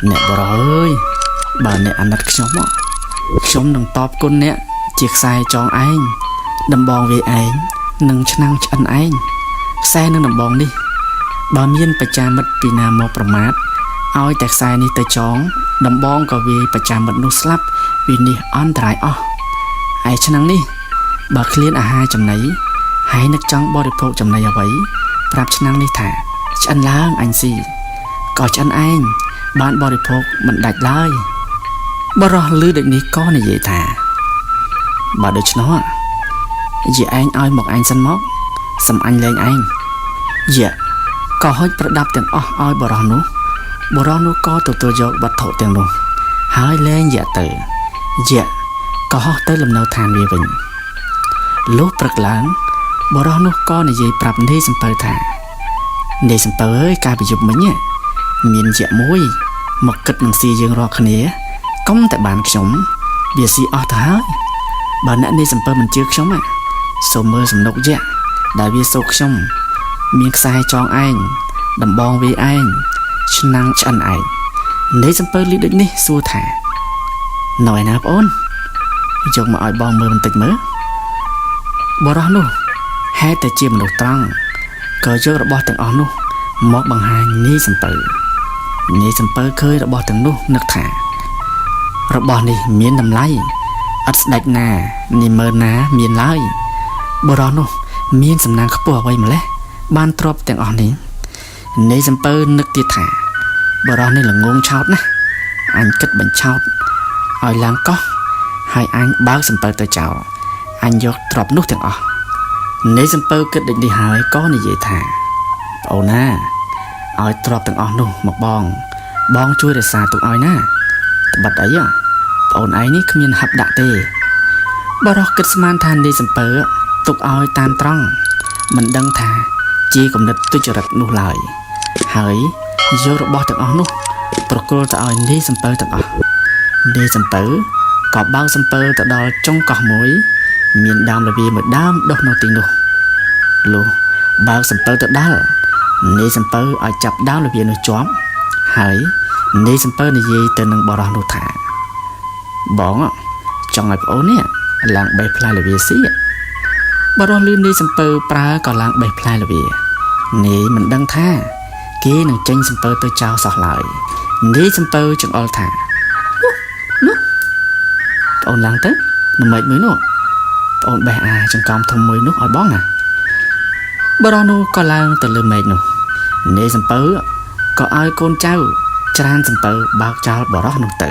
អ្នកបរោះអើយបើអ្នកអាណិតខ្ញុំខ្ញុំនឹងតបគុណអ្នកជាខ្សែចងឯងដំបងវាឯងនិងឆ្នាំងឆ្អិនឯងខ្សែនិងដំបងនេះបើមានបច្ចាមិត្តពីណាមកប្រមាថឲ្យតែខ្សែនេះទៅចងដំបងក៏វាយបច្ចាមិត្តនោះស្លាប់វិនិច្ឆ័យអន្តរាយអស់ឯឆ្នាំងនេះបើឃ្លានអាហារចំណីហើយនឹកចង់បរិភោគចំណីអ្វីប្រាប់ឆ្នាំងនេះថាឆ្អិនឡើងអញស៊ីក៏ឆ្អិនឯងបានបរិភោគមិនដាច់ឡើយបរោះឮដូចនេះក៏និយាយថាបើដូច្នោះយាឯងឲ្យមកអញសិនមកសំអញលែងឯងយាក៏ហុចប្រដាប់ទាំងអស់ឲ្យបរោះនោះបរោះនោះក៏ទទួលយកវត្ថុទាំងនោះហើយលែងយាទៅយាក៏ហោះទៅលំនៅឋានវាវិញលុះព្រឹកឡើងបរោះនោះក៏និយាយប្រាប់នាយសំពៅថានាយសំពៅអើយកាលពីយប់មិញមានយៈមួយមកគិតនឹងស៊ីយើងរាល់គ្នាកុំតែបានខ្ញុំវាស៊ីអស់ទៅហើយបើអ្នកនាយសំពៅមិនជឿខ្ញុំសូមមើលសំណុកយៈដែលវាសោកខ្ញុំមានខ្សែចងឯងដំបងវាឯងឆ្នាំងឆ្អិនឯងនាយសំពៅលឺដូចនេះសួរថានៅឯណាប្អូនយកមកឲ្យបងមើលបន្តិចមើលបរោះនោះហេតុតែជាមនុស្សត្រង់ក៏យករបស់ទាំងអស់នោះមកបង្ហាញនាយសំពៅនាយសំពៅឃើញរបស់ទាំងនោះនឹកថារបស់នេះមានតម្លៃឥតស្ដេចណានាមើណាមានឡើយបរោះនោះមានសំណាងខ្ពស់អ្វីម្ល៉េះបានទ្រព្យទាំងអស់នេះនាយសំពៅនឹកទៀតថាបរោះនេះល្ងងឆោតណាស់អញគិតបញ្ឆោតឲ្យឡើងកោះហើយអញបើកសំពៅទៅចោលអញយកទ្រព្យនោះទាំងអស់នាយសំពៅគិតដូចនេះហើយក៏និយាយថាប្អូនណាឲ្យទ្រព្យទាំងអស់នោះមកបងបងជួយរក្សាទុកឲ្យណាត្បិតអីប្អូនឯងនេះគ្មានហឹបដាក់ទេបរោះគិតស្មានថានាយសំពៅទុកឲ្យតាមត្រង់មិនដឹងថាជាគំនិតទុច្ចរិតនោះឡើយហើយយករបស់ទាំងអស់នោះប្រគល់ទៅឲ្យនាយសំពៅទាំងអស់នាយសំពៅក៏បើកសំពៅទៅដល់ចុងកោះមួយមានដើមល្វាមួយដើមដុះនៅទីនោះលុះបើកសំពៅទៅដល់នាយសំពៅឲ្យចាប់ដើមល្វានោះជាប់ហើយនាយសំពៅនិយាយទៅនឹងបរោះនោះថាបងចង់ឲ្យប្អូននេះឡើងបេះផ្លែល្វាស៊ីបរោះលឺនាយសំពៅប្រើក៏ឡើងបេះផ្លែល្វានាយមិនដឹងថាគេនឹងចេញសំពៅទៅចោលសោះឡើយនាយសំពៅចង្អុលថានោះប្អូនឡើងទៅនមេកមួយនោះប្អូនបេះអាចង្កោមធំមួយនោះឲ្យបងណាបរោះនោះក៏ឡើងទៅលើមេឃនោះនាយសំពៅក៏ឲ្យកូនចៅច្រានសំពៅបើកចោលបរោះនោះទៅ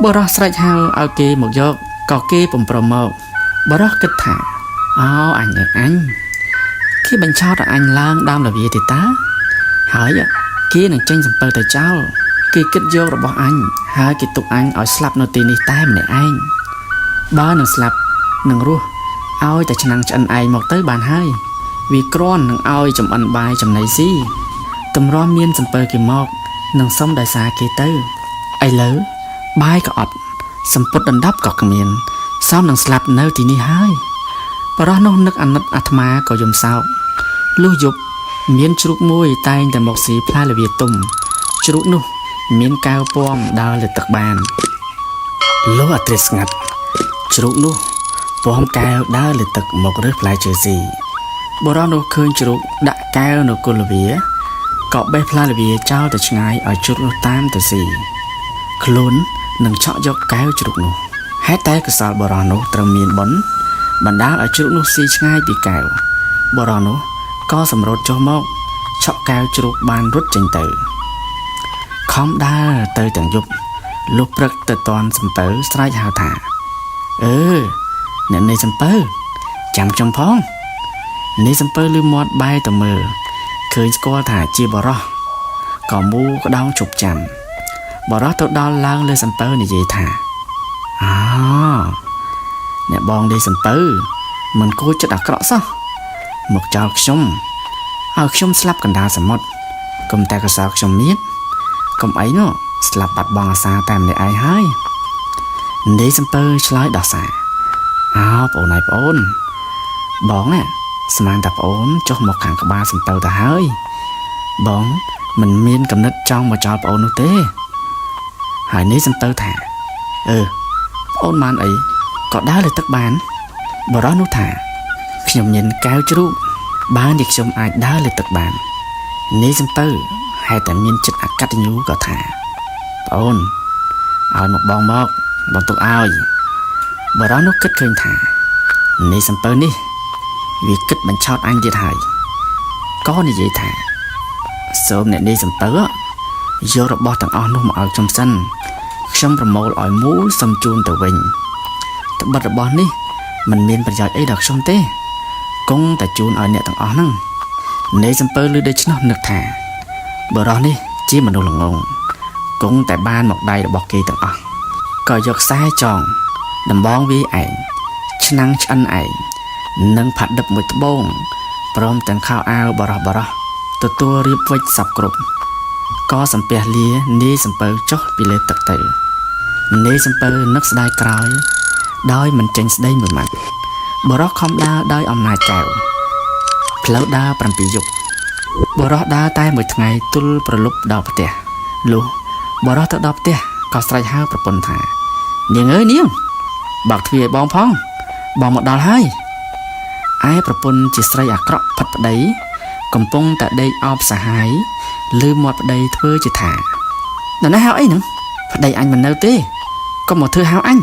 បរោះស្រែកហៅឲ្យគេមកយកក៏គេពុំព្រមមកបរោះគិតថាអោអញអញគេបញ្ឆោតឲ្យអញឡើងដើមល្វាទេតាហើយគេនឹងចេញសំពៅទៅចោលគេគិតយករបស់អញហើយគេទុកអញឲ្យស្លាប់នៅទីនេះតែម្នាក់ឯងបើនឹងស្លាប់នឹងរស់ឲ្យតែឆ្នាំងឆ្អិនឯងមកទៅបានហើយវាគ្រាន់នឹងឲ្យចំអិនបាយចំណីស៊ីតម្រាំមានសំពៅគេមកនឹងសុំដោយសារគេទៅឥឡូវបាយក៏អត់សម្ពុតដណ្ដប់ក៏គ្មានសមនឹងស្លាប់នៅទីនេះហើយបរោះនោះនឹកអាណិតអាត្មាក៏យំសោកលុះយប់មានជ្រូកមួយតែងតែមកស៊ីផ្លែល្វាទុំជ្រូកនោះមានកែវពំដើរលើទឹកបានលុះអត្រាស្ងាត់ជ្រូកនោះពំកែវដើរលើទឹកមករើសផ្លែឈើស៊ីបរោះនោះឃើញជ្រូកដាក់កែវនៅគល់ល្វាក៏បេះផ្លែល្វាចោលទៅឆ្ងាយឲ្យជ្រូកនោះតាមទៅស៊ីខ្លួននឹងឆក់យកកែវជ្រូកនោះហេតុតែកុសលបរោះនោះត្រូវមានបុណ្យបណ្ដាលឲ្យជ្រូកនោះស៊ីឆ្ងាយពីកែវបរោះនោះក៏សម្រុតចុះមកឆក់កែវជ្រូកបានរត់ចេញទៅខំដើរទៅទាំងយប់លុះព្រឹកទៅតន់សំពៅស្រែកហៅថាអឺអ្នកនាយសំពៅចាំខ្ញុំផងនាយសំពៅលឺមាត់បែរទៅមើលឃើញស្គាល់ថាជាបរោះក៏មូក្តោងជប់ចាំបរោះទៅដល់ឡើងលើសំពៅនិយាយថាអោអ្នកបងនាយសំពៅមិនគួរចិត្តអាក្រក់សោះមកចោលខ្ញុំឲ្យខ្ញុំស្លាប់កណ្ដាលសមុទ្រកុំតែកសោខ្ញុំមានកុំអីនោះស្លាប់បាត់បង់អាសាតែម្នាក់ឯងហើយនាយសំពៅឆ្លើយដោះសារអោប្អូនហើយប្អូនបងណាស្មានតែប្អូនចុះមកខាងក្បាលសំពៅទៅហើយបងមិនមានកំណត់ចង់មកចោលប្អូននោះទេ ហើយនាយសំពៅថាអឺប្អូនបានអីក៏ដើរលើទឹកបានបុរសនោះថាខ្ញុំញិនកែវជ្រូកបានជាខ្ញុំអាចដើរលើទឹកបាននាយសំពៅហេតុតែមានចិត្តអកតញ្ញូក៏ថាប្អូនឲ្យមកបងមកបងទុកឲ្យបុរសនោះគិតឃើញថានាយសំពៅនេះវាគិតបញ្ឆោតអញទៀតហើយក៏និយាយថាសូមអ្នកនាយសំពៅយករបស់ទាំងអស់នោះមកឲ្យខ្ញុំសិនខ្ញុំប្រមូលឲ្យមូលសំជូនទៅវិញត្បិតរបស់នេះមិនមានប្រយោជន៍អីដល់ខ្ញុំទេគង់តែជូនឲ្យអ្នកទាំងអស់ហ្នឹងនាយសំពៅឮដូច្នោះនឹកថាបុរសនេះជាមនុស្សល្ងងគង់តែបានមកដៃរបស់គេទាំងអស់ក៏យកខ្សែចងដំបងវាយឯងឆ្នាំងឆ្អិនឯងនិងផាត់ដឹបមួយត្បូងព្រមទាំងខោអាវបរោះទទួលរៀបវិចសពគ្រប់ក៏សំពះលានាយសំពៅចុះពីលើទឹកទៅនាយសំពៅនឹកស្ដាយក្រោយដោយមិនចេញស្ដីមួយម៉ាត់បុរសខំដើរដោយអំណាចកែវផ្លូវដើរ7យប់បុរសដើរតែមួយថ្ងៃទល់ប្រលប់ដល់ផ្ទះលុះបុរសទៅដល់ផ្ទះក៏ស្រែកហៅប្រពន្ធថានាងអើយនាងបើកទ្វារឲ្យបងផងបងមកដល់ហើយឯប្រពន្ធជាស្រីអាក្រក់ផិតប្តីកំពុងតែដេកអោបសាហាយឬមាត់ប្តីធ្វើជាថានរណាហៅអីហ្នឹងប្តីអញមិននៅទេកុំមកធ្វើហៅអញ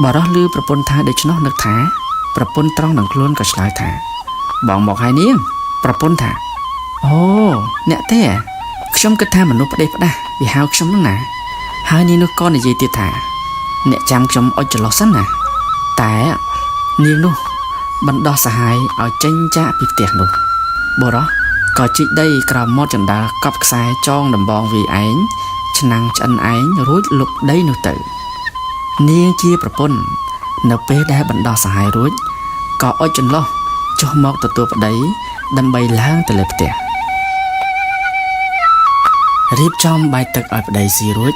បុរសឮប្រពន្ធថាដូច្នោះនឹកថាប្រពន្ធត្រង់នឹងខ្លួនក៏ឆ្លើយថាបងមកហើយនាងប្រពន្ធថាអូអ្នកទេខ្ញុំគិតថាមនុស្សប្តីផ្ដាស់វាហៅខ្ញុំហ្នឹងណាហើយនាងនោះក៏និយាយទៀតថាអ្នកចាំខ្ញុំអុចចន្លោះសិនណាតែនាងនោះបណ្ដោះសាហាយឲ្យចេញចាកពីផ្ទះនោះបុរសក៏ជីកដីក្រោមមាត់ចណ្ដាលកប់ខ្សែចងដំបងវាយឯងឆ្នាំងឆ្អិនឯងរួចលុបដីនោះទៅនាងជាប្រពន្ធនៅពេលដែលបណ្ដោះសាហាយរួចក៏អុចចន្លោះចុះមកទទួលប្តីដើម្បីឡើងទៅលើផ្ទះរៀបចំបាយទឹកឲ្យប្តីស៊ីរួច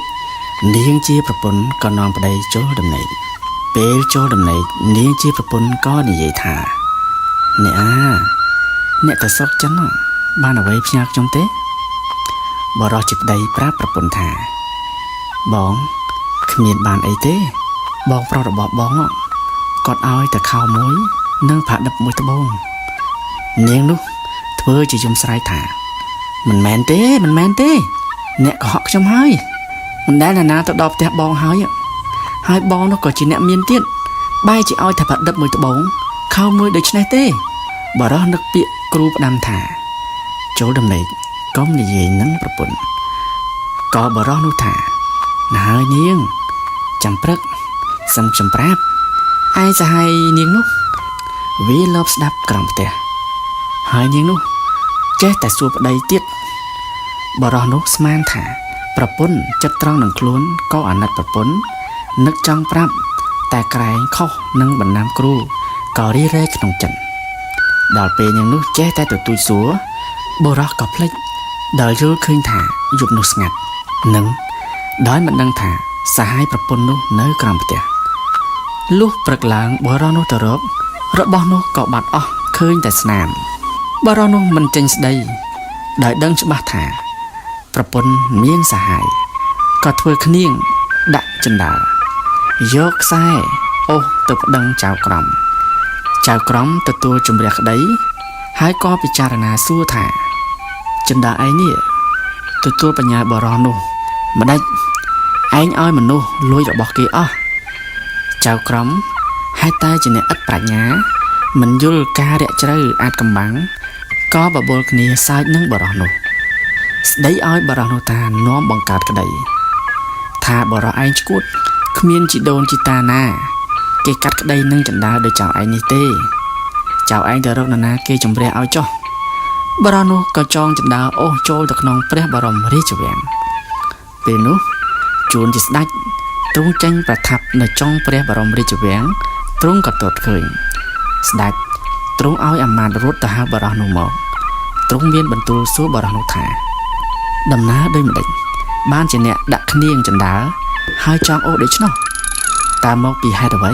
នាងជាប្រពន្ធក៏នាំប្តីចូលដំណេកពេលចូលដំណេកនាងជាប្រពន្ធក៏និយាយថាអ្នកអាអ្នកទៅស្រុកចិនបានអ្វីផ្ញើខ្ញុំទេបុរសជាប្តីប្រាប់ប្រពន្ធថាបងគ្មានបានអីទេបងប្រុសរបស់បងគាត់ឲ្យតែខោមួយនិងផាដឹបមួយត្បូងនាងនោះធ្វើជាយំស្រែកថាមិនមែនទេមិនមែនទេអ្នកកុហកខ្ញុំហើយមិនដែលណាទៅដល់ផ្ទះបងហើយហើយបងនោះក៏ជាអ្នកមានទៀតបែរជាឲ្យតែផាដឹបមួយត្បូងខោមួយដូច្នេះទេបុរសនឹកពាក្យគ្រូផ្ដាំថាចូលដំណេកកុំនិយាយនឹងប្រពន្ធក៏បុរសនោះថាណាហើយនាងចាំព្រឹកសុំខ្ញុំប្រាប់ឯសាហាយនាងនោះវាលបស្ដាប់ក្រោមផ្ទះហើយនាងនោះចេះតែសួរប្តីទៀតបុរសនោះស្មានថាប្រពន្ធចិត្តត្រង់នឹងខ្លួនក៏អាណិតប្រពន្ធនឹកចង់ប្រាប់តែក្រែងខុសនឹងបណ្ដាំគ្រូក៏រីរែក្នុងចិត្តដល់ពេលនាងនោះចេះតែទទូចសួរបុរសក៏ភ្លេចដល់យល់ឃើញថាយប់នោះស្ងាត់និងដោយមិនដឹងថាសាហាយប្រពន្ធនោះនៅក្រោមផ្ទះលុះព្រឹកឡើងបុរសនោះទៅរករបស់នោះក៏បាត់អស់ឃើញតែស្នាមបុរសនោះមិនចេញស្ដីដោយដឹងច្បាស់ថាប្រពន្ធមានសាហាយក៏ធ្វើគ្នៀងដាក់ចណ្ដាលយកខ្សែអូសទៅប្តឹងចៅក្រមចៅក្រមទទួលជំរះក្តីហើយក៏ពិចារណាសួរថាចណ្ដាលឯងនេះទទួលបញ្ញាបុរសនោះម្ដេចឯងឲ្យមនុស្សលួចរបស់គេអស់ចៅក្រមហេតុតែជាអ្នកឥតប្រាជ្ញាមិនយល់ការរាក់ជ្រៅអាចកំបាំងក៏បបួលគ្នាសើចនឹងបុរសនោះស្ដីឲ្យបុរសនោះថានាំបង្កើតក្តីថាបុរសឯងឈួតគ្មានជីដូនជីតាណាគេកាត់ក្តីនឹងចណ្ដាលដោយចៅឯងនេះទេចៅឯងទៅរកនរណាគេជំរះឲ្យចុះបុរសនោះក៏ចងចណ្ដាលអូសចូលទៅក្នុងព្រះបរមរាជវាំងពេលនោះជួនជាស្ដេចទ្រង់ចេញប្រថាប់នៅចុងព្រះបរមរាជវាំងទ្រង់ក៏ទតឃើញស្ដេចទ្រង់ឲ្យអាមាត្យរត់ទៅហៅបុរសនោះមកទ្រង់មានបន្ទូលសួរបុរសនោះថាដំណើរដូចម្ដេចបានជាអ្នកដាក់គ្នៀងចណ្ដាលហើយចង់អូសដូច្នោះតើមកពីហេតុអ្វី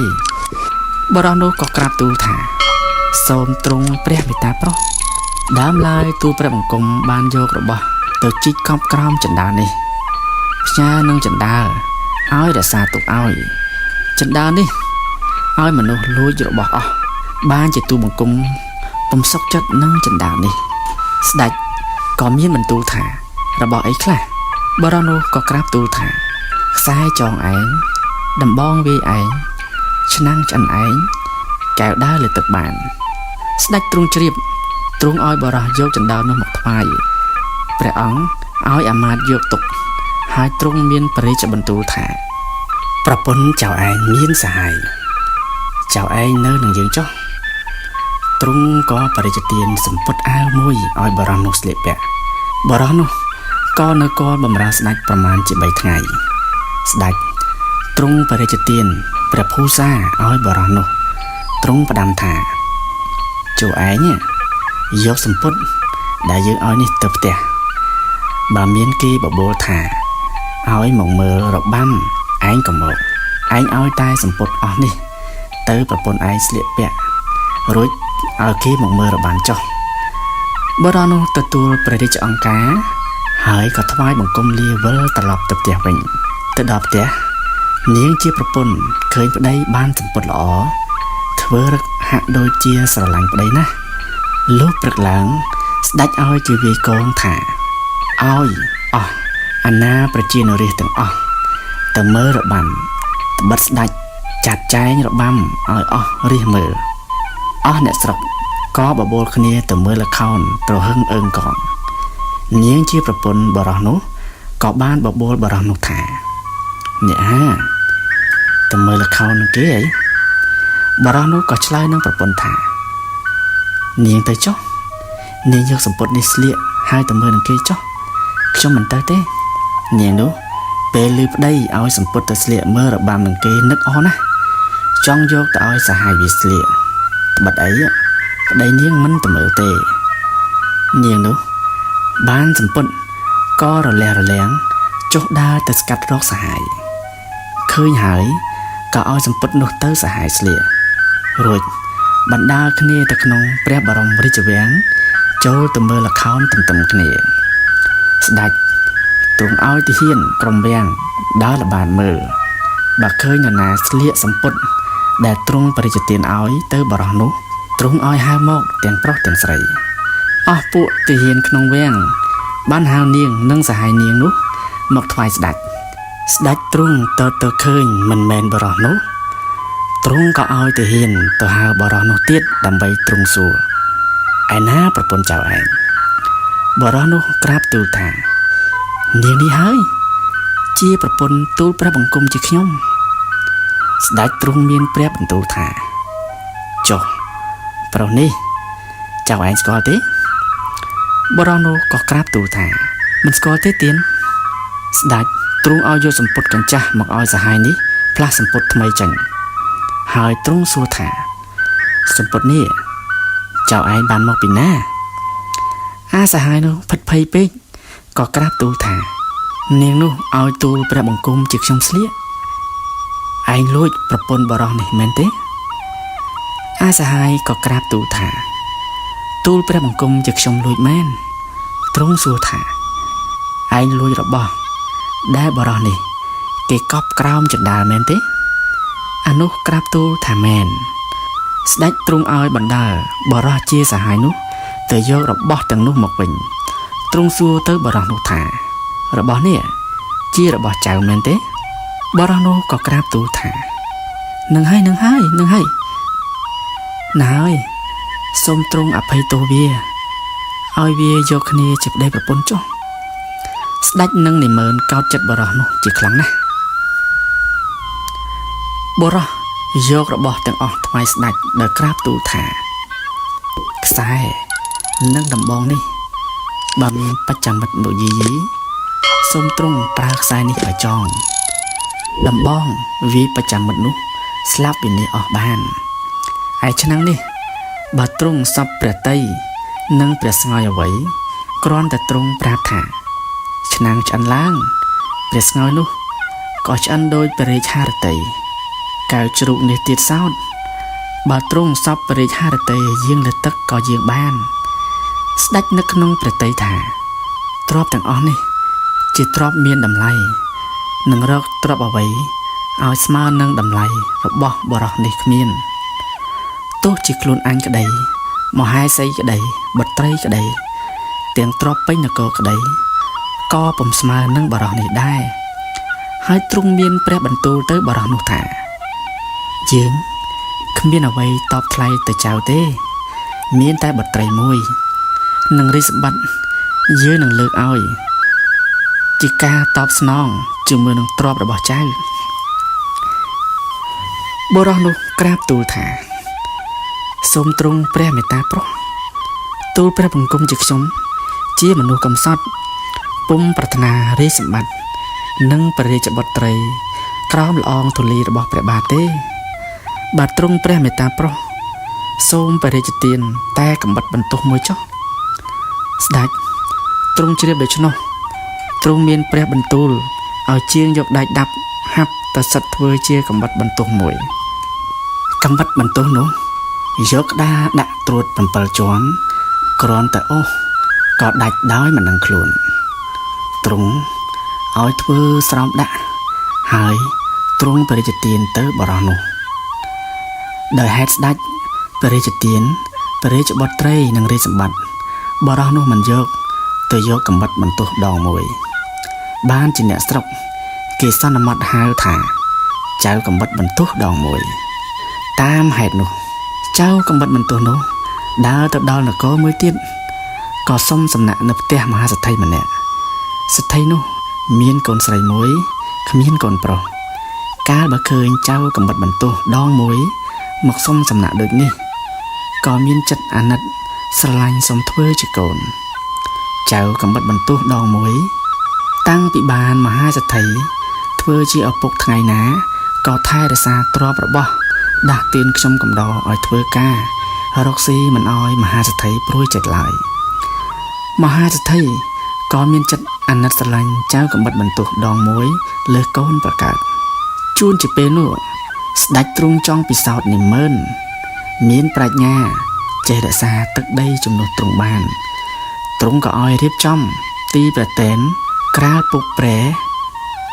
បុរសនោះក៏ក្រាបទូលថាសូមទ្រង់ព្រះមេត្តាប្រោសដើមឡើយទូលព្រះបង្គំបានយករបស់ទៅជីកកប់ក្រោមចណ្ដាលនេះ ផ្ញើនឹងជណ្ដើរឲ្យរក្សាទុកឲ្យជណ្ដើរនេះឲ្យមនុស្សលួចរបស់អស់បានជាទូបង្គំពុំសុខចិត្តនឹងជណ្ដើរនេះស្ដេចក៏មានបន្ទូលថារបស់អីខ្លះបុរសនោះក៏ក្រាបទូលថាខ្សែចងឯងដំបងវាយឯងឆ្នាំងឆ្អិនឯងកែវដើរលើទឹកបានស្ដេចទ្រង់ជ្រាបទ្រង់ឲ្យបុរសយកជណ្ដើរនោះមកថ្វាយព្រះអង្គឲ្យអាមាត្យយកទុកហើយទ្រង់មានព្រះរាជបន្ទូលថាប្រពន្ធចៅឯងមានសហាយចៅឯងនៅនឹងយើងចុះទ្រង់ក៏បរិជ្ជទានសម្ពុតអាវមួយឲ្យបុរសនោះស្លៀកពាក់បុរសនោះក៏នៅគល់បម្រើស្ដេចប្រមាណជា3ថ្ងៃស្ដេចទ្រង់បរិជ្ជទានព្រះភូសាឲ្យបុរសនោះទ្រង់ផ្ដាំថាចូលឯងយកសម្ពុតដែលយើងឲ្យនេះទៅផ្ទះបើមានគេបបួលថាឲ្យមកមើលរបាំឯងក៏មកឯងឲ្យតែសម្ពុតអស់នេះទៅប្រពន្ធឯងស្លៀកពាក់រួចឲ្យគេមកមើលរបាំចុះបុរសនោះទទួលព្រះរាជអង្គការហើយក៏ថ្វាយបង្គំលាវិលត្រឡប់ទៅផ្ទះវិញទៅដល់ផ្ទះនាងជាប្រពន្ធឃើញប្តីបានសម្ពុតល្អធ្វើរឹកហាក់ដូចជាស្រឡាញ់ប្តីណាស់លុះព្រឹកឡើងស្ដេចឲ្យជាវាយកងថាឲ្យអស់អាណាប្រជានរាជទាំងអស់ទៅមើលរបាំត្បិតស្ដេចចាត់ចែងរបាំឲ្យអស់រាជមើលអស់អ្នកស្រុកក៏បបួលគ្នាទៅមើលល្ខោនទ្រហឹងអើងកងនាងជាប្រពន្ធបុរសនោះក៏បានបបួលបុរសនោះថាអ្នកអាទៅមើលល្ខោននឹងគេអីបុរសនោះក៏ឆ្លើយនឹងប្រពន្ធថានាងទៅចុះនាងយកសម្ពុតនេះស្លៀកហើយទៅមើលនឹងគេចុះខ្ញុំមិនទៅទេនាងនោះពេលលឺប្តីឲ្យសម្ពុតទៅស្លៀកមើលរបាំនឹងគេនឹកអស់ណាស់ចង់យកទៅឲ្យសហាយវាស្លៀកត្បិតអីប្តីនាងមិនទៅមើលទេនាងនោះបានសម្ពុតក៏រលះរលាំងចុះដើរទៅស្កាត់រកសហាយឃើញហើយក៏ឲ្យសម្ពុតនោះទៅសហាយស្លៀករួចបណ្ដាលគ្នាទៅក្នុងព្រះបរមរាជវាំងចូលទៅមើលល្ខោនទន្ទឹមគ្នាស្ដេចទ្រង់ឲ្យទាហានក្រុមវាំងដើរល្បាតមើលបើឃើញនរណាស្លៀកសម្ពុតដែលទ្រង់បរិជ្ជទានឲ្យទៅបរោះនោះទ្រង់ឲ្យហៅមកទាំងប្រុសទាំងស្រីអស់ពួកទាហានក្នុងវាំងបានហៅនាងនិងសហាយនាងនោះមកថ្វាយស្ដេចស្ដេចទ្រង់ទៅឃើញមិនមែនបរោះនោះទ្រង់ក៏ឲ្យទាហានទៅហៅបរោះនោះទៀតដើម្បីទ្រង់សួរឯណាប្រពន្ធចៅឯងបរោះនោះក្រាបទូលថានាងនេះហើយជាប្រពន្ធទូលព្រះបង្គំជាខ្ញុំស្ដេចទ្រង់មានព្រះបន្ទូលថាចុះប្រុសនេះចៅឯងស្គាល់ទេបុរសនោះក៏ក្រាបទូលថាមិនស្គាល់ទេទៀនស្ដេចទ្រង់ឲ្យយកសម្ពុតកញ្ចាស់មកឲ្យសហាយនេះផ្លាស់សម្ពុតថ្មីចេញហើយទ្រង់សួរថាសម្ពុតនេះចៅឯងបានមកពីណាអាសហាយនោះភិតភ័យពេកក៏ក្រាបទូលថានាងនោះឲ្យទូលព្រះបង្គំជាខ្ញុំស្លៀកឯងលួចប្រពន្ធបរោះនេះមែនទេអាសហាយក៏ក្រាបទូលថាទូលព្រះបង្គំជាខ្ញុំលួចមែនទ្រង់សួរថាឯងលួចរបស់ដែលបរោះនេះគេកប់ក្រោមជណ្ដើរមែនទេអានោះក្រាបទូលថាមែនស្ដេចទ្រង់ឲ្យបណ្ដើបរោះជាសហាយនោះទៅយករបស់ទាំងនោះមកវិញទ្រង់សួរទៅបរោះនោះថារបស់នេះជារបស់ចៅមែនទេបរោះនោះក៏ក្រាបទូលថានឹងហើយនឹងហើយនឹងហើយណាហើយសូមទ្រង់អភ័យទោសវាឲ្យវាយកគ្នាជាប្តីប្រពន្ធចុះស្ដេចនឹងនិមឺនកោតចិត្តបរោះនោះជាខ្លាំងណាស់បរោះយករបស់ទាំងអស់ថ្វាយស្ដេចដោយក្រាបទូលថាខ្សែនិងដំបងនេះបើមានបច្ចមិត្តមកយីយីសូមទ្រង់ប្រើខ្សែនេះឲ្យចងដំបងវាបច្ចមិត្តនោះស្លាប់វិនិច្ឆ័យអស់បានឯឆ្នាំងនេះបើទ្រង់សពព្រះតីនិងព្រះស្ងោយអ្វីគ្រាន់តែទ្រង់ប្រាប់ថាឆ្នាំងឆ្អិនឡើងព្រះស្ងោយនោះក៏ឆ្អិនដោយព្រះរាជហារតីកែវជ្រូកនេះទៀតសោតបើទ្រង់សពព្រះរាជហារតីយាងលើទឹកក៏យាងបានស្ដេចនៅក្នុងព្រះតីថាទ្រព្យទាំងអស់នេះជាទ្រព្យមានតម្លៃ នឹងរកទ្រព្យអ្វីឲ្យស្មើនឹងតម្លៃរបស់បុរសនេះគ្មានទោះជាខ្លួនអញក្តីមហេសីក្តីបុត្រីក្តីទាំងទ្រព្យពេញនគរក្តីក៏ពុំស្មើនឹងបុរសនេះដែរហើយទ្រង់មានព្រះបន្ទូលទៅបុរសនោះថាយើងគ្មានអ្វីតបថ្លៃទៅចៅទេមានតែបុត្រីមួយនិងរាជសម្បត្តិយើងនឹងលើកឲ្យជាការតបស្នងជាមួយនឹងទ្រព្យរបស់ចៅបុរសនោះក្រាបទូលថាសូមទ្រង់ព្រះមេត្តាប្រោះទូលព្រះបង្គំជាខ្ញុំជាមនុស្សកំសត់ពុំប្រាថ្នារាជសម្បត្តិនិងព្រះរាជបុត្រីក្រោមល្អងធូលីរបស់ព្រះបាទទេបាទទ្រង់ព្រះមេត្តាប្រោះសូមព្រះរាជទានតែកំបិតបន្ទោសមួយចុះស្ដេចទ្រង់ជ្រាបដូច្នោះទ្រង់មានព្រះបន្ទូលឲ្យជាងយកដែកដាប់ហាប់ទៅសិតធ្វើជាកំបិតបន្ទោសមួយកំបិតបន្ទោសនោះយកក្តារដាក់ត្រួត7ជាន់គ្រាន់តែអូសក៏ដាច់ដោយមិនដឹងខ្លួនទ្រង់ឲ្យធ្វើស្រោមដាក់ហើយទ្រង់ព្រះរាជទានទៅបរោះនោះដោយហេតុស្ដេចព្រះរាជទានព្រះរាជបុត្រីនិងរាជសម្បត្តិបរោះនោះមិនយកទៅយកកំបិតបន្ទោសដងមួយបានជាអ្នកស្រុកគេសន្មត់ហៅថាចៅកំបិតបន្ទោសដងមួយតាមហេតុនោះចៅកំបិតបន្ទោសនោះដើរទៅដល់នគរមួយទៀតក៏សុំសំណាក់នៅផ្ទះមហាសេដ្ឋីម្នាក់សេដ្ឋីនោះមានកូនស្រីមួយគ្មានកូនប្រុសកាលបើឃើញចៅកំបិតបន្ទោសដងមួយមកសុំសំណាក់ដូចនេះក៏មានចិត្តអាណិតស្រឡាញ់សុំធ្វើជាកូនចៅកំបិតបន្ទោសដងមួយតាំងពីបានមហាសេដ្ឋីធ្វើជាឪពុកថ្ងៃណាក៏ថែរក្សាទ្រព្យរបស់ដាស់តឿនខ្ញុំកំដរឲ្យធ្វើការរកស៊ីមិនឲ្យមហាសេដ្ឋីព្រួយចិត្តឡើយមហាសេដ្ឋីក៏មានចិត្តអាណិតស្រឡាញ់ចៅកំបិតបន្ទោសដងមួយលើសកូនប្រកើតជួនជាពេលនោះស្ដេចទ្រង់ចង់ពិសោធន៍នាម៉ឺនមានប្រាជ្ញាចេះរក្សាទឹកដីជំនួសទ្រង់បានទ្រង់ក៏ឲ្យរៀបចំទីប្រតែនក្រាលពុកប្រែ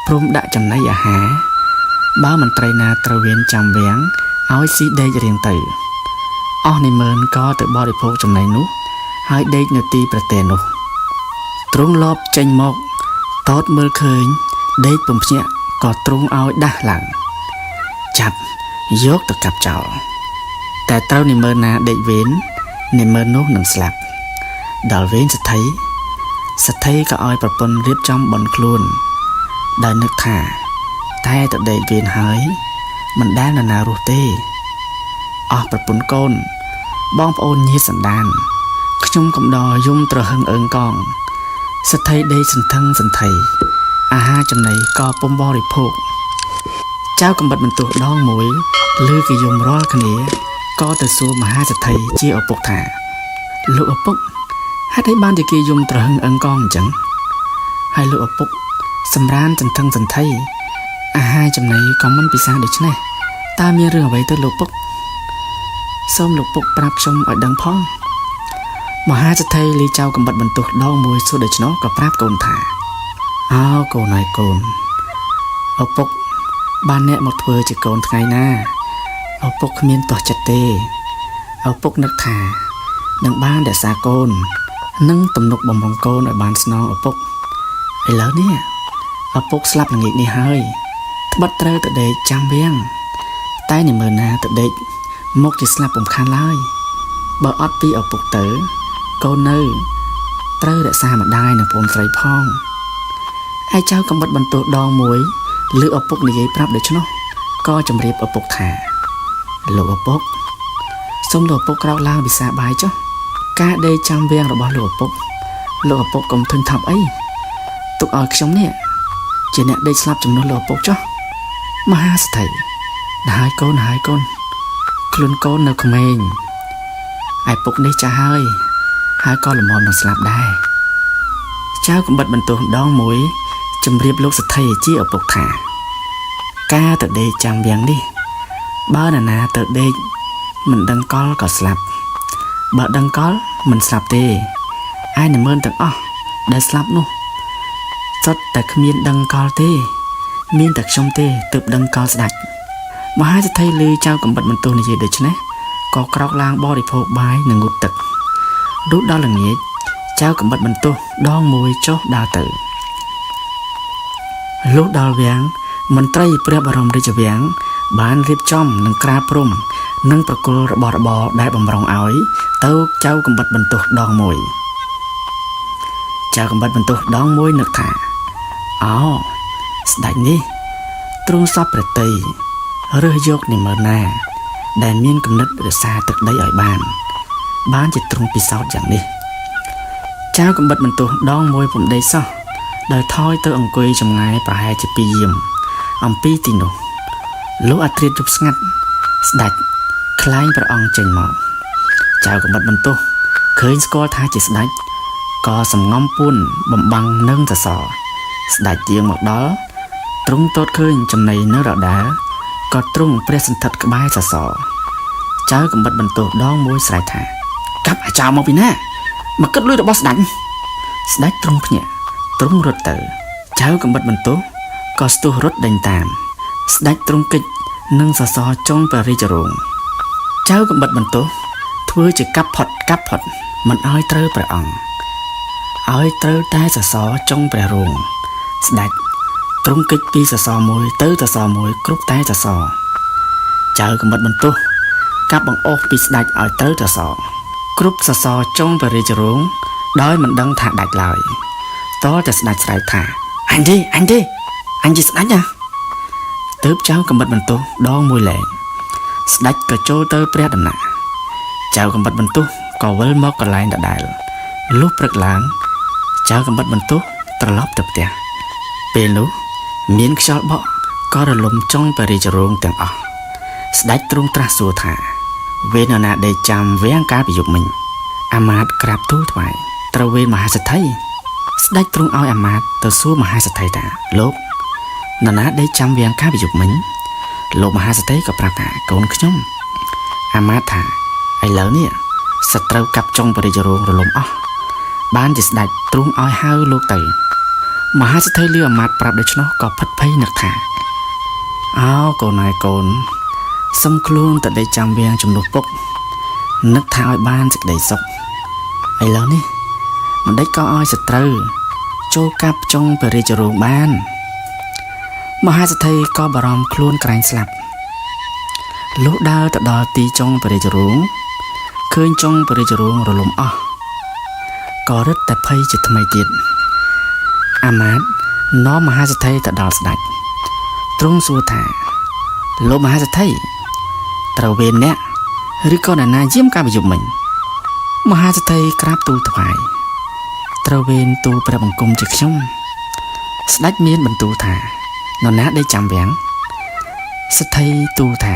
ព្រមដាក់ចំណីអាហារបើមន្ត្រីណាត្រូវវេនចាំវាំងឲ្យស៊ីដេករៀងទៅអស់នាម៉ឺនក៏ទៅបរិភោគចំណីនោះហើយដេកនៅទីប្រតែននោះទ្រង់លបចេញមកតតមើលឃើញដេកពុំភ្ញាក់ក៏ទ្រង់ឲ្យដាស់ឡើងចាប់យកទៅកាប់ចោលតែត្រូវនាម៉ឺនណាដេកវេននាម៉ឺននោះនឹងស្លាប់ដល់វេនសេដ្ឋីសេដ្ឋីក៏ឲ្យប្រពន្ធរៀបចំបន់ខ្លួនដោយនឹកថាតែទៅដេកវេនហើយមិនដែលនរណារស់ទេអស់ប្រពន្ធកូនបងប្អូនញាតិសន្តានខ្ញុំកំដរយំត្រហឹងអើងកងសេដ្ឋីដេកសន្ធឹងសន្ធៃអាហារចំណីក៏ពុំបរិភោគចៅកំបិតបន្ទោសដងមួយឬគេយំរាល់គ្នាក៏ទៅសួរមហាសេដ្ឋីជាឪពុកថាលោកឪពុកហេតុអីបានជាគេយំត្រហឹងអឹងកងអញ្ចឹងហើយលោកឪពុកសម្រានសន្ធឹងសន្ធៃអាហារចំណីក៏មិនពិសាដូច្នេះតើមានរឿងអ្វីទៅលោកពុកសូមលោកពុកប្រាប់ខ្ញុំឲ្យដឹងផងមហាសេដ្ឋីលីចៅកំបិតបន្ទោសដងមួយសួរដូច្នោះក៏ប្រាប់កូនថាអោកូនហើយកូនឪពុកបានអ្នកមកធ្វើជាកូនថ្ងៃណាឪពុកគ្មានទាស់ចិត្តទេឪពុកនឹកថានឹងបានរក្សាកូននិងទំនុកបំរុងកូនឲ្យបានស្នងឪពុកឥឡូវនេះឪពុកស្លាប់ល្ងាចនេះហើយត្បិតត្រូវទៅដេកចាំវាំងតែនាម៉ឺនណាទៅដេកមកជាស្លាប់ពុំខានឡើយបើអត់ពីឪពុកទៅកូននៅត្រូវរក្សាម្ដាយនិងប្អូនស្រីផងឯចៅកំបិតបន្ទោសដងមួយឬឪពុកនិយាយប្រាប់ដូច្នោះក៏ជម្រាបឪពុកថាលោកឪពុកសូមលោកឪពុកក្រោកឡើងពិសាបាយចុះការដេកចាំវាំងរបស់លោកឪពុកលោកឪពុកកុំធុញថប់អីទុកឲ្យខ្ញុំនេះជាអ្នកដេកស្លាប់ជំនួសលោកឪពុកចុះមហាសេដ្ឋីណាហើយកូនហើយកូនខ្លួនកូននៅក្មេងឯពុកនេះចាស់ហើយហើយក៏ល្មមនឹងស្លាប់ដែរចៅកំបិតបន្ទោសម្ដងមួយជម្រាបលោកសេដ្ឋីជាឪពុកថាការទៅដេកចាំវាំងនេះបើនរណាទៅដេកមិនដឹងកលក៏ស្លាប់បើដឹងកលមិនស្លាប់ទេឯនាម៉ឺនទាំងអស់ដែលស្លាប់នោះសុទ្ធតែគ្មានដឹងកលទេ មានតែខ្ញុំទេទើបដឹងកលស្ដេចមហាសេដ្ឋីឮចៅកំបិតបន្ទោះនិយាយដូច្នេះក៏ក្រោកឡើងបរិភោគបាយនិងងូតទឹកលុះដល់ល្ងាចចៅកំបិតបន្ទោះដងមួយចុះដើរទៅលុះដល់វាំងមន្ត្រីព្រះបរមរាជវាំងបានរៀបចំនឹងក្រាលព្រំនិងប្រគល់របស់របរដែលបំរុងឲ្យទៅចៅកំបិតបន្ទោះដងមួយចៅកំបិតបន្ទោះដងមួយនឹកថាអោស្ដេចនេះទ្រង់សពព្រះទ័យរើសយកនាម៉ឺនណាដែលមានគំនិតរក្សាទឹកដីឲ្យបានជាទ្រង់ពិសោធន៍យ៉ាងនេះចៅកំបិតបន្ទោះដងមួយពុំដេកសោះដោយថយទៅអង្គុយចម្ងាយប្រហែលជា2យាមអំពីទីនោះលោកអាត្រាតយប់ស្ងាត់ស្ដេចក្លែងព្រះអង្គចេញមកចៅកំបិតបន្ទោះឃើញស្គាល់ថាជាស្ដេចក៏សំងំពួនបំបាំងនឹងសសរស្ដេចយាងមកដល់ទ្រង់ទតឃើញចំណីនៅរដាលក៏ទ្រង់ព្រះសន្ធិដ្ឋក្បែរសសរចៅកំបិតបន្ទោះដងមួយស្រែកថាកាប់អាចៅមកពីណាមកគិតលុយរបស់ស្ដេចស្ដេចទ្រង់ភ្ញាក់ទ្រង់រត់ទៅចៅកំបិតបន្ទោះក៏ស្ទុះរត់ដេញតាមស្ដេចទ្រង់កិច្ចនឹងសសរចុងព្រះរាជរោងចៅកំបិតបន្ទោះធ្វើជាកាប់ផុតកាប់ផុតមិនឲ្យត្រូវព្រះអង្គឲ្យត្រូវតែសសរចុងព្រះរោងស្ដេចទ្រង់កិច្ចពីសសរមួយទៅសសរមួយគ្រប់តែសសរចៅកំបិតបន្ទោះកាប់បង្អស់ពីស្ដេចឲ្យត្រូវសសរគ្រប់សសរចុងព្រះរាជរោងដោយមិនដឹងថាដាច់ឡើយតតែស្ដេចស្រែកថាអញទេអញទេអញជាស្ដេចណាទើបចៅកំបិតបន្ទោះដងមួយលែងស្ដេចក៏ចូលទៅព្រះដំណាក់ចៅកំបិតបន្ទោះក៏វិលមកកន្លែងដដែលលុះព្រឹកឡើងចៅកំបិតបន្ទោះត្រឡប់ទៅផ្ទះពេលនោះមានខ្យល់បក់ក៏រលំចុងព្រះរាជរោងទាំងអស់ស្ដេចទ្រង់ត្រាស់សួរថាវេនណាដេកចាំវាំងកាលពីយប់មិញអាមាត្យក្រាបទូលថ្វាយត្រូវវេនមហាសេដ្ឋីស្ដេចទ្រង់ឲ្យអាមាត្យទៅសួរមហាសេដ្ឋីថាលោកនរណាដេកចាំវាំងកាលពីយប់មិញលោកមហាសេដ្ឋីក៏ប្រាប់ថាកូនខ្ញុំអាមាត្យថាឥឡូវនេះសត្រូវកាប់ចុងព្រះរាជរោងរលំអស់បានជាស្ដេចទ្រង់ឲ្យហៅលោកទៅមហាសេដ្ឋីលឺអាមាត្យប្រាប់ដូច្នោះក៏ភិតភ័យនឹកថាអោកូនហើយកូនសុំខ្លួនទៅដេកចាំវាំងជំនួសពុកនឹកថាឲ្យបានសេចក្តីសុខឥឡូវនេះមិនដេចក៏ឲ្យសត្រូវចូលកាប់ចុងព្រះរាជរោងបានមហាសេដ្ឋីក៏បារម្ភខ្លួនក្រែងស្លាប់លុះដើរទៅដល់ទីចុងព្រះរាជរោងឃើញចុងព្រះរាជរោងរលំអស់ក៏រឹតតែភ័យជាថ្មីទៀតអាមាត្យនាំមហាសេដ្ឋីទៅដល់ស្ដេចទ្រង់សួរថាលោកមហាសេដ្ឋីត្រូវវេនអ្នកឬក៏នរណាយាមកាលពីយប់មិញមហាសេដ្ឋីក្រាបទូលថ្វាយត្រូវវេនទូលព្រះបង្គំជាខ្ញុំស្ដេចមានបន្ទូលថានរណាដេកចាំវាំងសេដ្ឋីទូលថា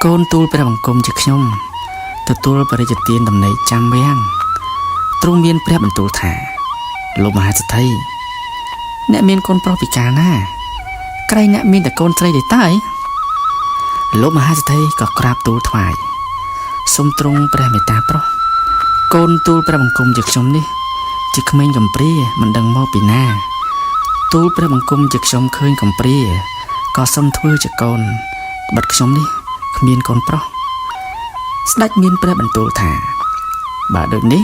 កូនទូលព្រះបង្គំជាខ្ញុំទទួលបរិជ្ជទានតំណែងចាំវាំងទ្រង់មានព្រះបន្ទូលថាលោកមហាសេដ្ឋីអ្នកមានកូនប្រុសពិការណាក្រែងអ្នកមានតែកូនស្រីទេតើលោកមហាសេដ្ឋីក៏ក្រាបទូលថ្វាយសូមទ្រង់ព្រះមេត្តាប្រុសកូនទូលព្រះបង្គំជាខ្ញុំនេះជាក្មេងកំព្រាមិនដឹងមកពីណាទូលព្រះបង្គំជាខ្ញុំឃើញកំព្រាក៏សូមធ្វើជាកូនបិទខ្ញុំនេះគ្មានកូនប្រុសស្ដេចមានព្រះបន្ទូលថាបើដូចនេះ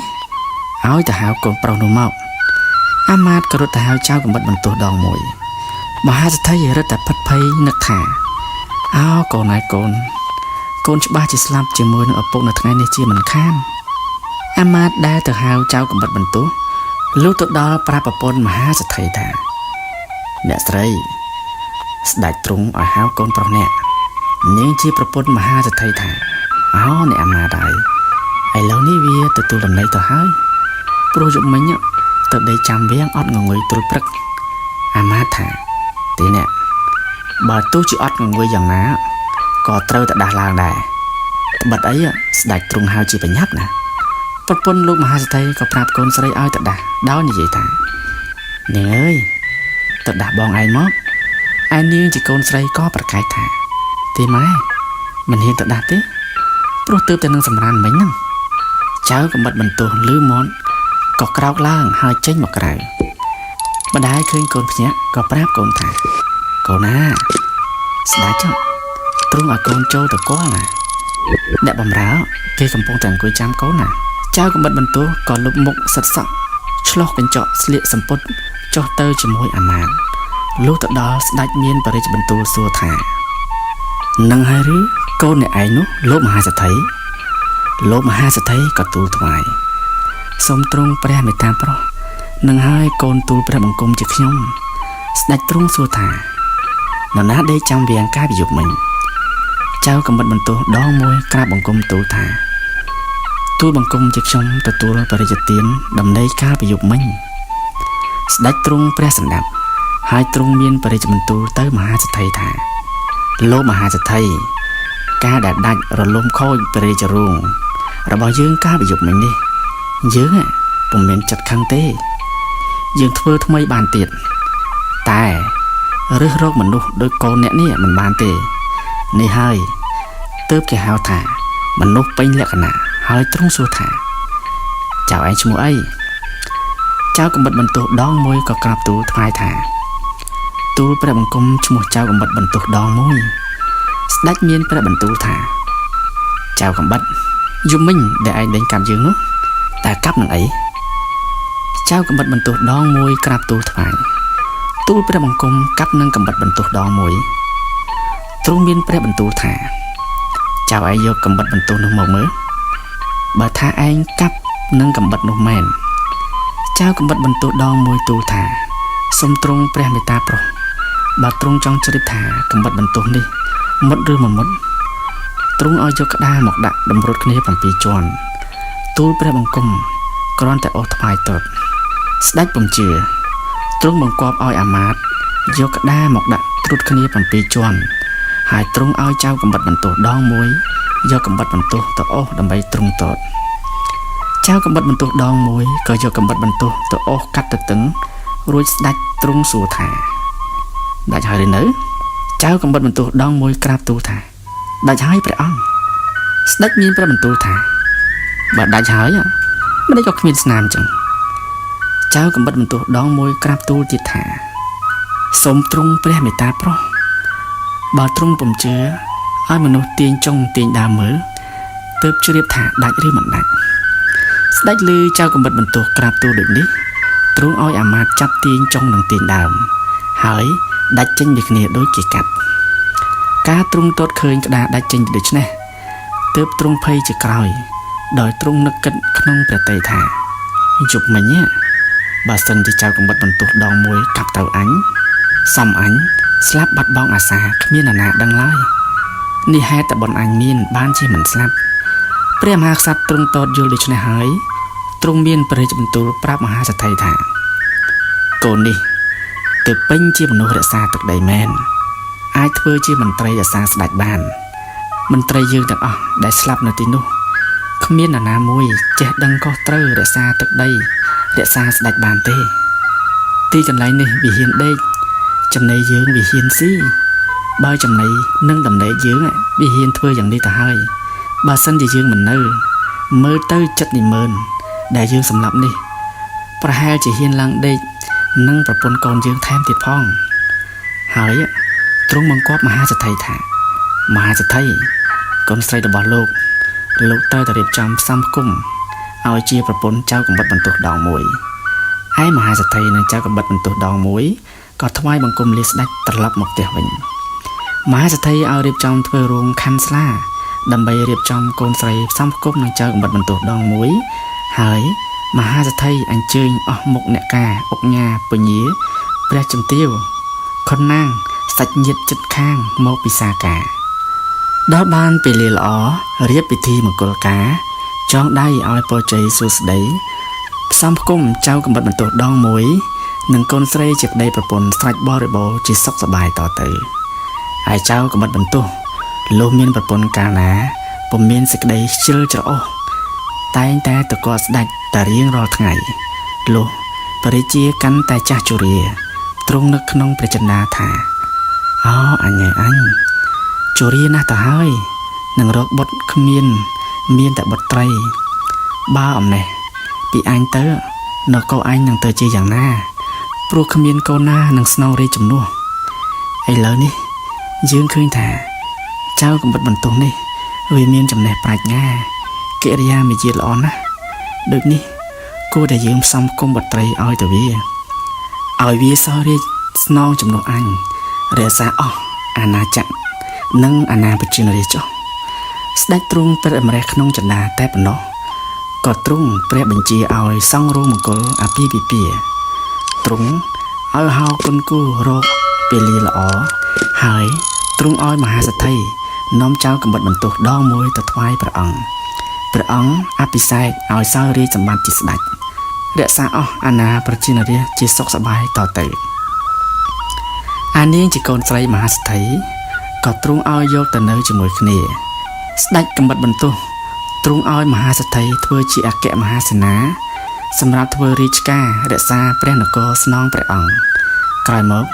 ឲ្យទៅហៅកូនប្រុសនោះមកអាមាត្យក៏រត់ទៅហៅចៅកំបិតបន្ទោះដងមួយមហាសេដ្ឋីរឹតតែភិតភ័យនឹកថាអោកូនហើយកូនកូនច្បាស់ជាស្លាប់ជាមួយនឹងឪពុកនៅថ្ងៃនេះជាមិនខានអាមាត្យដែលទៅហៅចៅកំបិតបន្ទោះលុះទៅដល់ប្រាប់ប្រពន្ធមហាសេដ្ឋីថាអ្នកស្រីស្ដេចទ្រង់ឲ្យហៅកូនប្រុសអ្នកនាងជាប្រពន្ធមហាសេដ្ឋីថាអោអ្នកអាមាត្យហើយឥឡូវនេះវាទទួលតំណែងទៅហើយព្រោះយប់មិញទៅដេកចាំវាងអត់ងងុយទ្រុលព្រឹកអាមាត្យថាទេអ្នកបើទោះជាអត់ងងុយយ៉ាងណាក៏ត្រូវតែដាស់ឡើងដែរត្បិតអីស្ដេចទ្រង់ហៅជាប្រញាប់ណាប្រពន្ធលោកមហាសេដ្ឋីក៏ប្រាប់កូនស្រីឲ្យទៅដាស់ដោយនិយាយថានាងអើយទៅដាស់បងឯងមកឯនាងជាកូនស្រីក៏ប្រកែកថាទេម៉ែមិនហ៊ានទៅដាស់ទេព្រោះទើបតែនឹងសម្រានមិញហ្នឹងចៅកំបិតបន្ទោះលឺមាត់ក៏ក្រោកឡើងហើយចេញមកក្រៅម្ដាយឃើញកូនភ្ញាក់ក៏ប្រាប់កូនថាក កូនណាស្ដេចទ្រង់ឲ្យកូនចូលទៅគាល់ណាអ្នកបម្រើគេកំពុងតែអង្គុយចាំកូនណាចៅកំបិតបន្ទោះក៏លុបមុខសិតសក់ឆ្លោះកញ្ចក់ស្លៀកសំពត់ចុះទៅជាមួយអាមាត្យលុះទៅដល់ស្ដេចមានបរិជ្ជបន្ទូលសួរថានឹងហើយឬកូនអ្នកឯងនោះលោកមហាសេដ្ឋីលោកមហាសេដ្ឋីក៏ទូលថ្វាយសូមទ្រង់ព្រះមេត្តាប្រោះនឹងហើយកូនទូលព្រះបង្គំជាខ្ញុំស្ដេចទ្រង់សួរថានរណាដេកចាំវាងកាយពីយប់មិញចៅកំបិតបន្ទោសដងមួយក្រាបបង្គំទូលថាទូលបង្គំជាខ្ញុំទទួលបរិជ្ជទានដំណេកកាលពីយប់មិញស្ដេចទ្រង់ព្រះសម្ដាប់ហើយទ្រង់មានបរិជ្ជបន្ទូលទៅមហាសេដ្ឋីថាលោកមហាសេដ្ឋីការដែលដាច់រលំខូចព្រះរាជរោងរបស់យើងកាលពីយប់មិញនេះយើងពុំមានចិត្តខឹងទេយើងធ្វើថ្មីបានទៀតតែរើសរកមនុស្សដោយកូនអ្នកនេះមិនបានទេនេះហើយទើបគេហៅថាមនុស្សពេញលក្ខណៈហើយទ្រង់សួរថាចៅឯងឈ្មោះអីចៅកំបិតបន្ទោសដងមួយក៏ក្រាបទូលថ្វាយថាទូលព្រះបង្គំឈ្មោះចៅកំបិតបន្ទោសដងមួយស្ដេចមានព្រះបន្ទូលថាចៅកំបិតយប់មិញដែលឯងដេញកាប់យើងនោះតើកាប់នឹងអីចៅកំបិតបន្ទោសដងមួយក្រាបទូលថ្វាយទូលព្រះបង្គំកាប់នឹងកំបិតបន្ទោសដងមួយទ្រង់មានព្រះបន្ទូលថាចៅឯងយកកំបិតបន្ទោសនោះមកមើលបើថាឯងកាប់នឹងកំបិតនោះមែនចៅកំបិតបន្ទោសដងមួយទូលថាសូមទ្រង់ព្រះមេត្តាប្រោះបើទ្រង់ចង់ជ្រាបថាកំបិតបន្ទោសនេះមុតឬមិនមុតទ្រង់ឲ្យយកក្តារមកដាក់តម្រុតគ្នា7ជាន់ទូលព្រះបង្គំគ្រាន់តែអូសថ្វាយតតស្ដេចពុំជឿទ្រង់បង្គាប់ឲ្យអាមាត្យយកក្តារមកដាក់ត្រួតគ្នា7ជាន់ហើយទ្រង់ឲ្យចៅកំបិតបន្ទោសដងមួយយកកំបិតបន្ទោសទៅអូសដើម្បីទ្រង់តតចៅកំបិតបន្ទោសដងមួយក៏យកកំបិតបន្ទោសទៅអូសកាត់ទៅតឹងរួចស្ដេចទ្រង់សួរថាដាច់ហើយឬនៅចៅកំបិតបន្ទោសដងមួយក្រាបទូលថាដាច់ហើយព្រះអង្គស្ដេចមានព្រះបន្ទូលថាបើដាច់ហើយមិនដេចក៏គ្មានស្នាមចឹងចៅកំបិតបន្ទោសដងមួយក្រាបទូលទៀតថាសូមទ្រង់ព្រះមេត្តាប្រោះបើទ្រង់ពុំជឿឲ្យមនុស្សទាញចុងទាញដើមមើលទើបជ្រាបថាដាច់ឬមិនដាច់ស្ដេចឮចៅកំបិតបន្ទោសក្រាបទូលដូចនេះទ្រង់ឲ្យអាមាត្យចាប់ទាញចុងនិងទាញដើមហើយដាច់ចេញពីគ្នាដូចគេកាត់ការទ្រង់ទតឃើញក្តារដាច់ចេញពីដូច្នេះទើបទ្រង់ភ័យជាក្រោយដោយទ្រង់នឹកគិតក្នុងព្រះទ័យថាយប់មិញបើសិនជាចៅកំបិតបន្ទោសដងមួយកាប់ទៅអញសំអញស្លាប់បាត់បង់អាសាគ្មាននរណាដឹងឡើយនេះហេតុតែបុណ្យអញមានបានជាមិនស្លាប់ព្រះមហាក្សត្រទ្រង់ទតយល់ដូច្នេះហើយទ្រង់មានព្រះរាជបន្ទូលប្រាប់មហាសេដ្ឋីថាកូននេះទើបពេញជាមនុស្សរក្សាទឹកដីមែនអាចធ្វើជាមន្ត្រីរក្សាស្ដេចបានមន្ត្រីយើងទាំងអស់ដែលស្លាប់នៅទីនោះគ្មាននរណាមួយចេះដឹងខុសត្រូវរក្សាទឹកដីរក្សាស្ដេចបានទេទីកន្លែងនេះវិហារដេកចំណីយើងវិហារស៊ីបើចំណីនិងដំណេកយើងវិហារធ្វើយ៉ាងនេះទៅហើយបើសិនជាយើងមិននៅមើលទៅចិត្តនិមឺនដែលយើងសម្លាប់នេះប្រហែលជាហ៊ានឡើងដេកនិងប្រពន្ធកូនយើងថែមទៀតផងហើយទ្រង់បង្គាប់មហាសេដ្ឋីថាមហាសេដ្ឋីកូនស្រីរបស់លោកលោកត្រូវតែរៀបចំផ្សំផ្គុំឲ្យជាប្រពន្ធចៅកំបិតបន្ទោសដងមួយឯមហាសេដ្ឋីនិងចៅកំបិតបន្ទោសដងមួយក៏ថ្វាយបង្គំលាស្ដេចត្រឡប់មកផ្ទះវិញមហាសេដ្ឋីឲ្យរៀបចំធ្វើរោងខាន់ស្លាដើម្បីរៀបចំកូនស្រីផ្សំផ្គុំនឹងចៅកំបិតបន្ទោសដងមួយហើយមហាសេដ្ឋីអញ្ជើញអស់មុខអ្នកការអុកញ៉ាពញាព្រះជំទាវខុនណាងសាច់ញាតិចិត្តខាងមកពិសាការដល់បានពេលល្អរៀបពិធីមង្គលការចងដៃឲ្យពរជ័យសួស្តីផ្សំផ្គុំចៅកំបិតបន្ទោសដងមួយនិងកូនស្រីជាប្តីប្រពន្ធស្រេចបរិបូរណ៍ជាសុខសប្បាយតទៅហើយចៅកំបិតបន្ទោសលោកមានប្រពន្ធកាលណាពុំមានសេចក្តីខ្ជិលច្រអូសតែងតែតកល់ស្ដេចតែរៀងរាល់ថ្ងៃលុះព្រះរាជាកាន់តែចាស់ជរាទ្រង់នឹកក្នុងព្រះចិន្តាថាអោអញឯអញជរាណាស់ទៅហើយនឹងរកបុត្រគ្មានមានតែបុត្រីបើអំណេះពីអញទៅនគរអញនឹងទៅជាយ៉ាងណាព្រោះគ្មានកូនណានឹងស្នងរាជជំនួស ឥឡូវនេះយើងឃើញថាចៅកំបិតបន្ទោះនេះវាមានចំណេះប្រាជ្ញាកិរិយាមាយាទល្អណាស់ដូចនេះគួរតែយើងផ្សំគុំបុត្រីឲ្យទៅវាឲ្យវាសោយរាជស្នងជំនួសអញរក្សាអស់អាណាចក្រនិងអាណាប្រជារាស្ត្រចុះស្ដេចទ្រង់ព្រះអម្រេះក្នុងចិន្តាតែប៉ុណ្ណោះក៏ទ្រង់ព្រះបញ្ជាឲ្យសង់រោងមង្គលអាពាហ៍ពិពាហ៍ទ្រង់ឲ្យហៅគុណគូរកពេលលាល្អហើយទ្រង់ឲ្យមហាសេដ្ឋីនាំចៅកំបិតបន្ទោះដងមួយទៅថ្វាយព្រះអង្គព្រះអង្គអភិសេកឲ្យសោយរាជសម្បត្តិជាស្ដេចរក្សាអស់អាណាប្រជារាស្ត្រជាសុខសប្បាយតទៅអានាងជាកូនស្រីមហាសេដ្ឋីក៏ទ្រង់ឲ្យយកទៅនៅជាមួយគ្នាស្ដេចកំបិតបន្ទោះទ្រង់ឲ្យមហាសេដ្ឋីធ្វើជាអគ្គមហាសេនាសម្រាប់ធ្វើរាជការរក្សាព្រះនគរស្នងព្រះអង្គក្រោយមក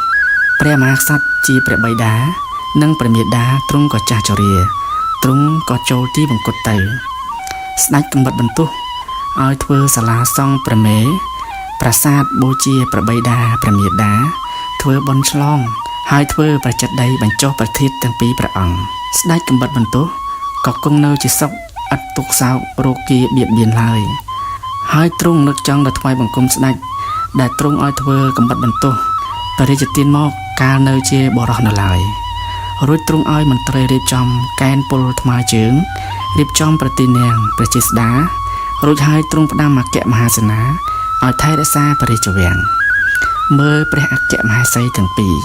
ព្រះមហាក្សត្រជាព្រះបិតានិងព្រះមាតាទ្រង់ក៏ចាស់ជរាទ្រង់ក៏ចូលទីបង្គត់ទៅស្ដេចកំបិតបន្ទោះឲ្យធ្វើសាលាសង់ព្រះមេប្រាសាទបូជាព្រះបិតាព្រះមាតាធ្វើបុណ្យឆ្លងហើយធ្វើប្រចិតដីបញ្ចុះប្រធាតទាំងពីរព្រះអង្គស្ដេចកំបិតបន្ទោះក៏គង់នៅជាសុខឥតទុក្ខសោករោគាបៀតបៀនឡើយហើយទ្រង់នឹកចង់ដល់ថ្វាយបង្គំស្ដេចដែលទ្រង់ឲ្យធ្វើកំបិតបន្ទោះព្រះរាជទានមកកាលនៅជាបរោះនៅឡើយរួចទ្រង់ឲ្យមន្ត្រីរៀបចំកែនពលថ្មើរជើងរៀបចំប្រទីនាងព្រះចេស្តារួចហើយទ្រង់ផ្ដាំអគ្គមហាសេនាឲ្យថែរក្សាព្រះរាជវាំងមើលព្រះអគ្គមហេសីទាំងពីរ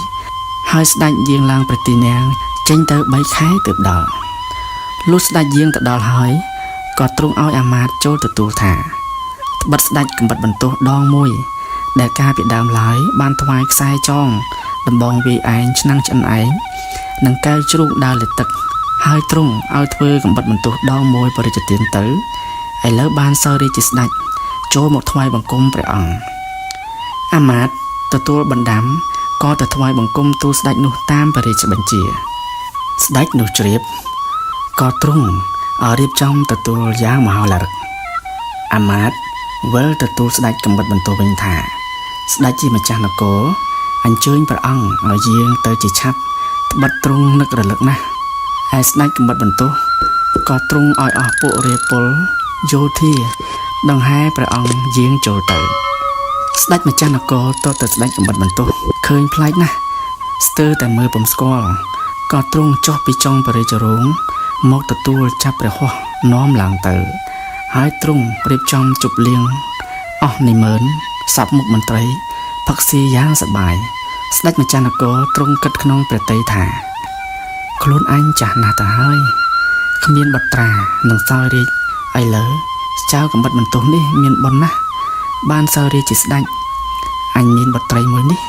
ហើយស្ដេចយាងឡើងប្រទីនាងចេញទៅ3ខែទើបដល់លុះស្ដេចយាងទៅដល់ហើយក៏ទ្រង់ឲ្យអាមាត្យចូលទទួលថាត្បិតស្ដេចកំបិតបន្ទោះដងមួយដែលកាលពីដើមឡើយបានថ្វាយខ្សែចងដំបងវាយឯងឆ្នាំងឆ្អិនឯងនិងកែវជ្រូកដើរលើទឹកហើយទ្រង់ឲ្យធ្វើកំបិតបន្ទោះដងមួយបរិជ្ជទានទៅឥឡូវបានសោយរាជជាស្ដេចចូលមកថ្វាយបង្គំព្រះអង្គអាមាត្យទទួលបណ្ដាំក៏ទៅថ្វាយបង្គំទូលស្ដេចនោះតាមព្រះរាជបញ្ជាស្ដេចនោះជ្រាបក៏ទ្រង់ឲ្យរៀបចំទទួលយ៉ាងមហោឡារិកអាមាត្យវិលទទួលស្ដេចកំបិតបន្ទោះវិញថាស្ដេចជាម្ចាស់នគរអញ្ជើញព្រះអង្គឲ្យយាងទៅជាឆាប់ត្បិតទ្រង់នឹករលឹកណាស់ឯស្ដេចកំបិតបន្ទោះក៏ទ្រង់ឲ្យអស់ពួករាពលយោធាដង្ហែព្រះអង្គយាងចូលទៅស្ដេចម្ចាស់នគរតទៅស្ដេចកំបិតបន្ទោះឃើញប្លែកណាស់ស្ទើរតែមើលពុំស្គាល់ក៏ទ្រង់ចុះពីចុងព្រះរាជរោងមកទទួលចាប់ព្រះហស្ថនាំឡើងទៅហើយទ្រង់រៀបចំជប់លៀងអស់និមឺនសពមុខមន្ត្រីផឹកស៊ីយ៉ាងសប្បាយស្ដេចម្ចាស់នគរទ្រង់គិតក្នុងព្រះទ័យថាខ្លួនអញចាស់ណាស់ទៅហើយគ្មានបុត្រានឹងសោយរាជឥឡូវចៅកំបិតបន្ទោះនេះមានបុណ្យណាស់បានសោយរាជជាស្ដេចអញមានបុត្រីមួយនេះ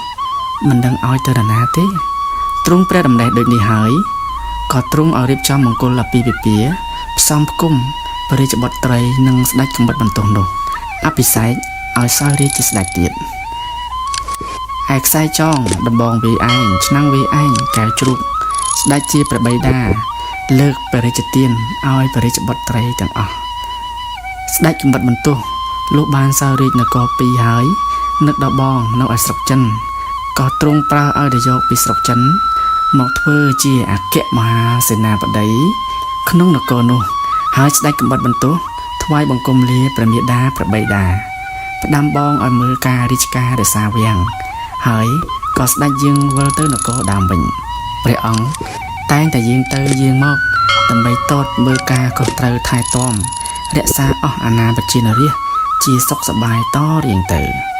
មិនដឹងឲ្យទៅនរណាទេទ្រង់ព្រះដំណេះដូចនេះហើយក៏ទ្រង់ឲ្យរៀបចំមង្គលអាពាហ៍ពិពាហ៍ផ្សំផ្គុំព្រះរាជបុត្រីនិងស្ដេចកំបិតបន្ទោះនោះអភិសេកឲ្យសោយរាជជាស្ដេចទៀតឯខ្សែចងដំបងវាយឯងឆ្នាំងវាយឯងកែវជ្រូកស្ដេចជាព្រះបិតាលើកព្រះរាជទានឲ្យព្រះរាជបុត្រីទាំងអស់ស្ដេចកំបិតបន្ទោះលុះបានសោយរាជនគរពីរហើយនឹកដល់បងនៅឯស្រុកចិនក៏ទ្រង់ប្រើឲ្យទៅយកពីស្រុកចិនមកធ្វើជាអគ្គមហាសេនាបតីក្នុងនគរនោះហើយស្ដេចកំបិតបន្ទោះថ្វាយបង្គំលាព្រះមាតាព្រះបិតាផ្ដាំបងឲ្យមើលការរាជការរក្សាវាំងហើយក៏ស្ដេចយាងវិលទៅនគរដើមវិញព្រះអង្គតែងតែយាងទៅយាងមកដើម្បីតតមើលការខុសត្រូវថែទាំរក្សាអស់អាណាប្រជារាស្ត្រជាសុខសប្បាយតរៀងទៅ។